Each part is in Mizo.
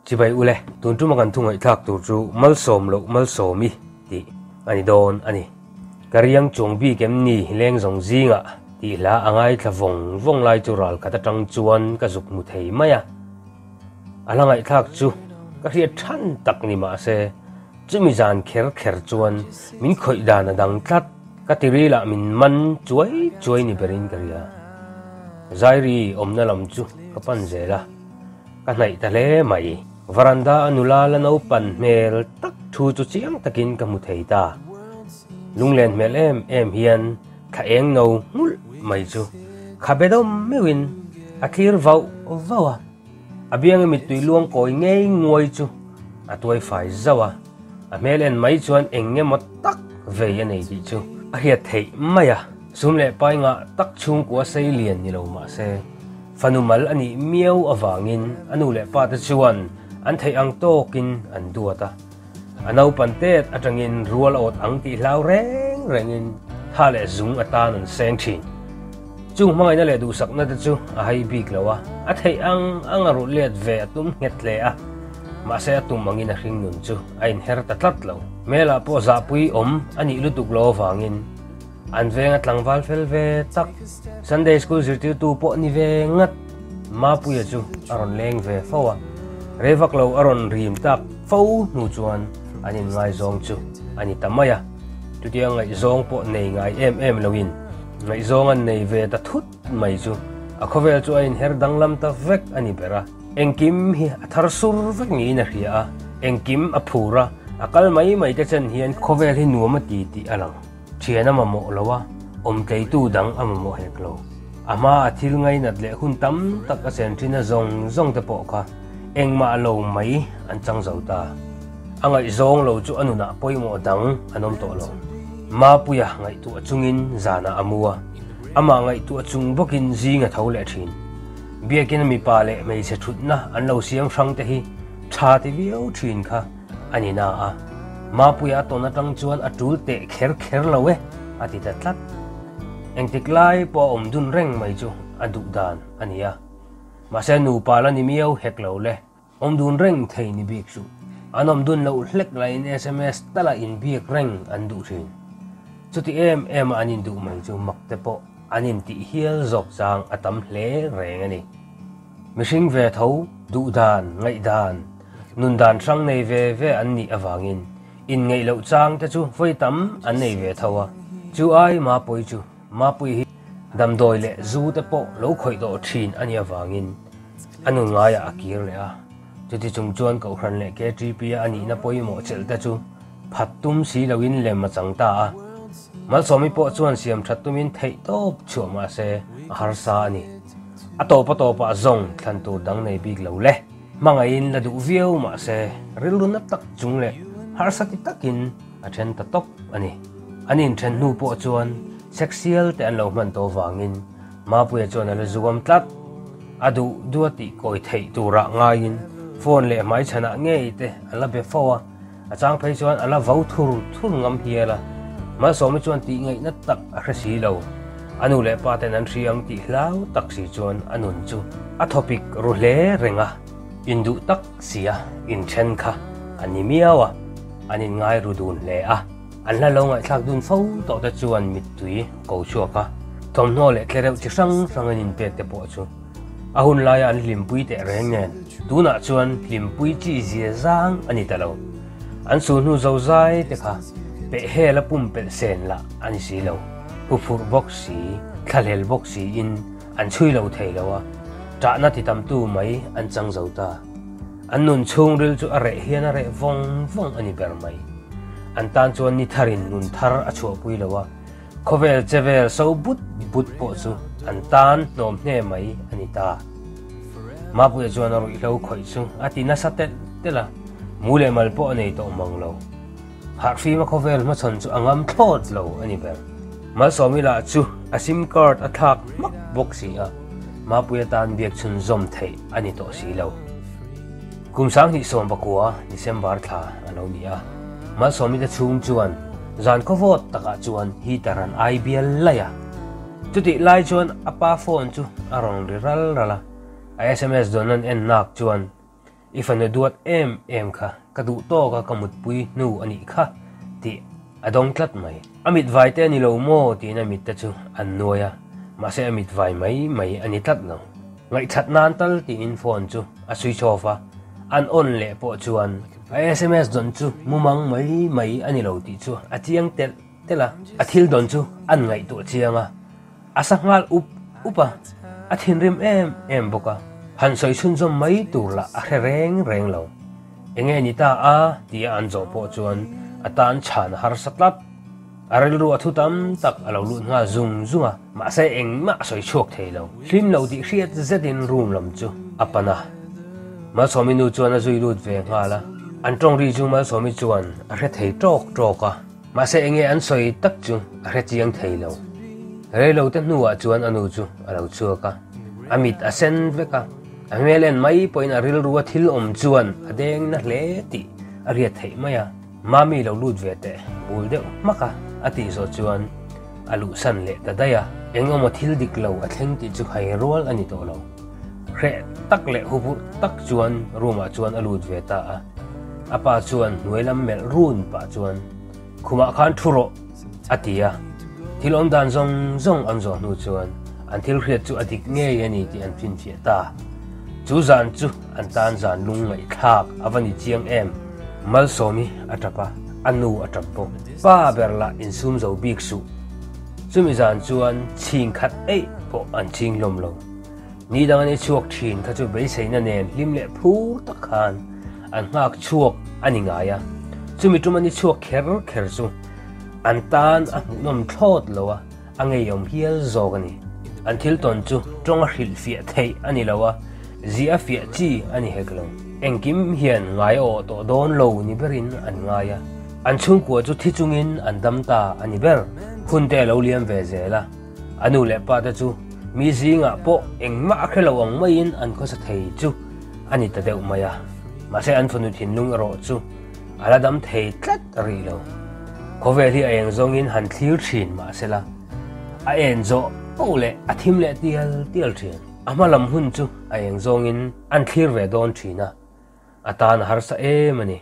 Chibai ule, tun tuma kan thu ngaihthlak tur chu Malsawm loh Malsawmi tih a ni dawn a ni. Ka riang chuang bik em ni leng zawng zingah tih hla a ngaithla vawng vawng lai chu ral khat atang chuan ka zuk hmu thei mai a. A hla ngaihthlak chu ka hriat than tak ni mahse chumi zan kher kher chuan min khawih dan a dang tlat. Ka tiri lah min man chuai chuai ni berin ka ria. Zairi awmna lam chu ka pan zel a, ka hnaih ta hle mai. Varanda a nula la naupan hmel tak thu chu chiang takin ka hmu thei ta. Lunglen hmel em em hian thla eng no nghulh mai chu khabe dawm meuhin a thlir vauh vauh a. A bianga mittui luang kawi ngei nguai chu a tuai fai zauh a. A hmel en mai chuan eng nge maw tak vei a nei tih chu a hriat theih mai a. Sum leh pai ngah tak chhungkua sei lian ni lo mah se, fanu mal a nih miau avangin a nu leh pa te chuan an theih ang tawkin an duat a. A naupan tet atangin rual awt ang tih hlau reng rengin tha leh zung atan an seng thin. Chung hmangaihna leh duhsakna te chu a hai bik lo a, a theih ang ang a rulh let ve a tum nghet hle a. Mahse a tum angin a hring nun chu a inher ta tlat lo. Hmelah pawh zahpui awm a nih lutuk lo avangin an venga tlangval fel ve tak, Sunday School zirtirtu pawh ni ve ngat Mapuia chu a rawn leng ve fo a. Rei vak lo a rawn rim tak fo hnu chuan an inngaizawng chu a ni ta mai a. Chutia ngaihzawng pawh nei ngai em em loin ngaihzawng an nei ve ta thut mai chu a khawvel chu a inher danglam ta vek a ni ber a. Engkim hi a thar sur vek niin a hria a, engkim a phur a, a kal mai mai te chen hian khawvel hi nuam a ti tih a lang. Thian a mamawh lo a, awmtleitu dang a mamawh hek lo. A hma a thil ngainat leh hun tam tak a chen thin a zawng zawng te pawh kha engmah lo mai an chang zo ta. A ngaihzawng lo chu a nunah pawimawh dang an awm tawh lo. Mapuia ngaihtuah chungin zanah a mu a, amah ngaihtuah chung bawkin zing a tho leh thin. Biakin mipa leh hmeichhe thutna an lo siam hrang te hi tha ti viau thin kha a ni na a, Mapuia a tawn atang chuan a tul teh kher kher lo e a ti ta tlat. Engtik lai pawh a awm dun reng mai chu a duh dan a ni a, mahse nupa la ni miau hek lo le. Awm dun reng thei ni bik suh. An awm dun loh hlek laiin sms tala inbiak reng an duh thin. Chuti em em a an induh mai chu mak te pawh an intih hial zawk chang a tam hle reng a ni. Mihring ve tho, duh dan, ngaih dan, nun dan hrang nei ve ve an nih avangin inngeih loh chang te chu vawi tam an nei ve tho a. Chu ai Mapui chu Mapui hi damdawi leh zu te pawh lo khawih tawh thin a nih avangin a nun ngaiah a kir leh a. Chuti chung chuan Kohhran leh KTP-a a nihna pawimawh chelh te chu phat tum si loin lem a chang ta a. Malsawmi pawh chuan siam that tumin theih tawp chhuah mah se a harsa a ni. A tawp a tawpah zawng thlan tur dang nei bik lo le. Hmangaihin la duh viau mah se rilru na tak chung leh harsa ti takin a then ta tawp a ni. An inthen hnu pawh chuan sexial te an lo hman tawh vangin Mapuia chuan a la zuam tlat. A duh duh a tih kawi theih turah ngaiin phone leh hmaichhanah ngei te a la be fo a, a chang phei chuan a la vo thur thur ngam hial a. Malsawmi chuan tih ngaihna tak a hre si lo. A nu leh pa ten an hria ang tih hlau tak si chuan a nun chu a thawpik ru hle reng a, induh tak sia inthen kha a ni miau a, an inngai ru dun hle a. An hla lo ngaihthlak dun fo tawh te chuan mittui ko chhuak a, thawmhnaw leh tlereuh chi hrang hrang an inpek te pawh chu a hun laia an hlimpui teh reng nen tunah chuan hlimpui chi zia zang a ni ta lo. An sulhnu zozai te kha peh hel a pumpelh sen lah a ni si lo. Huphurh bawk si, thlahlel bawk siin an chhui lo thei lo a, ṭahna ti tamtu mai an chang zo ta. An nun chhungril chu a reh hian a reh vawng vawng a ni ber mai. An tan chuan ni tharin nun thar a chhuahpui lo a, khawvel che vel so but but pawh chu an tan hnawm hne mai a ni ta. Mapuia chuan a ruihhlo khawih chu a ti nasa telh telh a, mu leh mal pawh a nei tawh mang lo. Harhfima khawvel hmachhawn chu a ngam thlawt lo a ni ber. Malsawmi lah chu a sim card a thlak hmak bawk si a, Mapuia tan biak chhunzawm theih a ni tawh si lo. Kum 2019 December thla a lo ni a, Malsawmi te chhung chuan zan khawvawt takah chuan heater an ai bial laih a. Chutih lai chuan a pa phone chu a rawn ri ral ral a, a sms dawn an en nak chuan. I fanu duat em em kha ka duh tawk a ka mutpui hnu a nih kha tih a dawng tlat mai. A mit vai te a ni lo maw tiin a mit te chu an nuai a, mahse a mit vai mai mai a ni tlat lo. Ngaihthat nan tal tiin phone chu a switch off a, an on leh pawh chuan a sms dawn chu mumang mai mai a ni lo tih chu a chiang telh telh a, a thil dawn chu an ngaihtuah chiang a. A sa nghal up up a, a thinrim em em bawk a, han sawi chhunzawm mai tur lah a hre reng reng lo. Enge ni ta a tia an zawh pawh chuan a tan chhan a harsa tlat. A rilru a thu tam tak a lo lut nghal zung zung a, mahse engmah a sawi chhuak thei lo. Hlim lo tih hriat zetin room lam chu a pan a, Malsawmi nu chuan a zui lut ve nghal a, an tawng ri chu Malsawmi chuan a hre thei tawk tawk a. Mahse enge an sawi tak chu a hre chiang thei lo. Reilo te hnuah chuan a nu chu a lo chhuak a, a mit a sen vek a, a hmel en mai pawhin a rilrua thil awm chuan a deng na hle tih a riat theih mai a. Mami lo lut ve teh bul deuh hmak a, a tih zawh chuan a luhsan leh ta daih a. Eng emaw thil dik lo a thleng tih chu hai rual a ni tawh lo. Hreh tak leh huphurh tak chuan room ah chuan a lut ve ta a. A pa chuan hnuai lam melh run pah chuan, Khumah khan thu rawh, a ti a. Thil awm dan zawng zawng an zawh hnu chuan an thil hriat chu a dik ngei a ni tih an finfiah ta. Chu zan chu an tan zan lung ngaihthlak a va ni chiang em. Malsawmi a tap a, a nu a tap bawk. Pa ber lah insum zo bik suh. Chumi zan chuan chhing khat eih pawh an chhing hlawm lo. Ni dang an i chhuak thin kha chu beiseina nen hlim leh phur tak khan an nghak chhuak a ni ngai a, chumi tum an i chhuak kher kher chu an tan a hmuhnawm thlawt lo a, a ngeiawm hial zawk a ni. An thil tawn chu tawng a hrilhfiah theih a ni lo a, ziah a fiah chi a ni hek lo. Engkim hian ngai a awh tawh dawn lo ni berin an ngai a, an chhungkua chu thi chungin an dam ta a ni ber. Hun te a lo liam ve zel a. A nu leh pa te chu mi zingah pawh engmah a hre lo ang maiin an khawsa thei chu a ni ta deuh mai a. Mahse an fanu thinlung erawh chu a la dam thei tlat rih lo. Khawvel hi a eng zawngin han thlir thin mahsela a en zawh poh leh a thim leh tial tial thin. A hma lam hun chu a eng zawngin an thlir ve dawn thin a, a tan a harsa em a ni.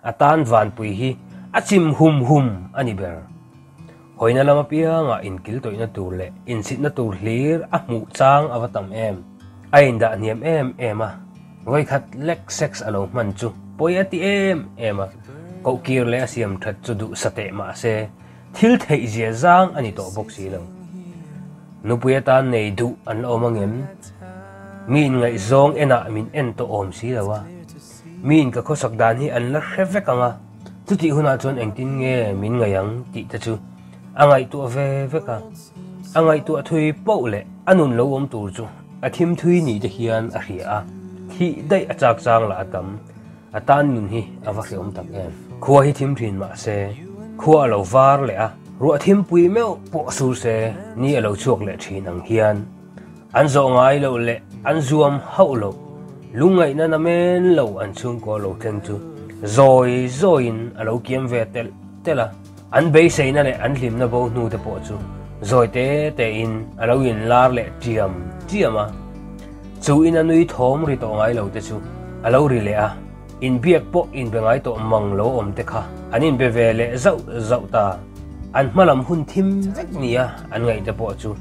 A tan vanpui hi a chim hum hum a ni ber. Hawina lam apiangah inkil tawihna tur leh insitna tur hlir a hmuh chang a va tam em. A indah hniam em em a, vawikhat lek sex a lo hman chu pawi a ti em em a, kohkir leh a siam that chu duh sa teh mah se thil theih zia zang a ni tawh bawk si lo. Nupui atan nei duh an la awm angem? Mi inngaihzawng enah min en tawh awm si lo a. Miin ka khawsak dan hi an la hre vek ang a, chutih hunah chuan engtin nge min ngaih ang tih te chu a ngaihtuah ve vek a. A ngaihtuah thui poh leh a nun lo awm tur chu a thim thui ni te hian a hria a, thih daih a chak chang lah a tam, a tan nun hi a va hreawm tak em. Khua hi thim thin mah se, khua a lo var leh a, ruah thimpui meuh pawh sur se ni a lo chhuak leh thin ang hian, An zawh ngai loh leh an zuam hauh loh, lungngaihna na men lo an chhungkaw lo thleng chu zawi zawiin a lo kiam ve telh telh a. An beiseina leh an hlimna bo hnu te pawh chu zawi te tein a lo inlar leh tiam tiam a. Chu ina nui thawm ri tawh ngai lo te chu a lo ri leh a, inbiak pawh inbe ngai tawh mang lo awm te kha an inbe ve leh zauh zauh ta. An hmalam hun thim vek nia an ngaih te pawh chu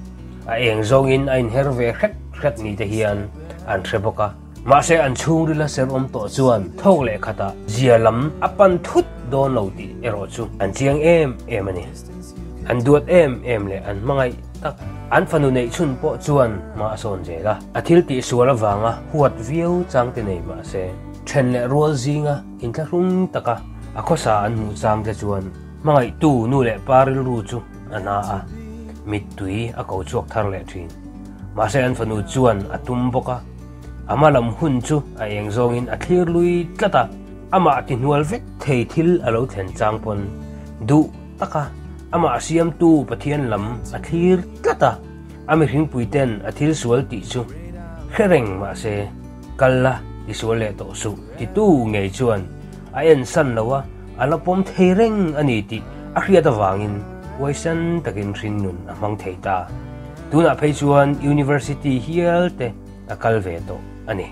A eng zawngin a inher ve hret hret ni te hian an hre bawk a. Mahse an chhungrila ser awm tawh chuan thawk leh khatah zia lam a pan thut dawn lo tih erawh chu an chiang em em a ni. An duat em em leh an hmangaih tak an fanu neih chhun pawh chuan hma a sawn zel a. A thil tih sual avanga huat viau chang te nei mahse then leh rual zinga inthlahrung taka a khawsa an hmuh chang te chuan hmangaihtu nu leh pa rilru chu a na a, mittui a ko chhuak thar leh thin. Mahse an fanu chuan a tum bawk a, a hma lam hun chu a eng zawngin a thlir lui tlat a, amah tihnual vek thei thil a lo thlen chang pawn duh tak a, amah siamtu Pathian lam a thlir tlat a, a mihringpui ten a thil sual tih chu hre reng mahse kal la tisual leh tawh suh titu ngei chuan a ensan lo a, A la pawm thei reng a ni tih a hriat avangin huaisen takin hringnun a hmang thei ta. Tunah phei chuan University hial te a kal ve tawh a ni.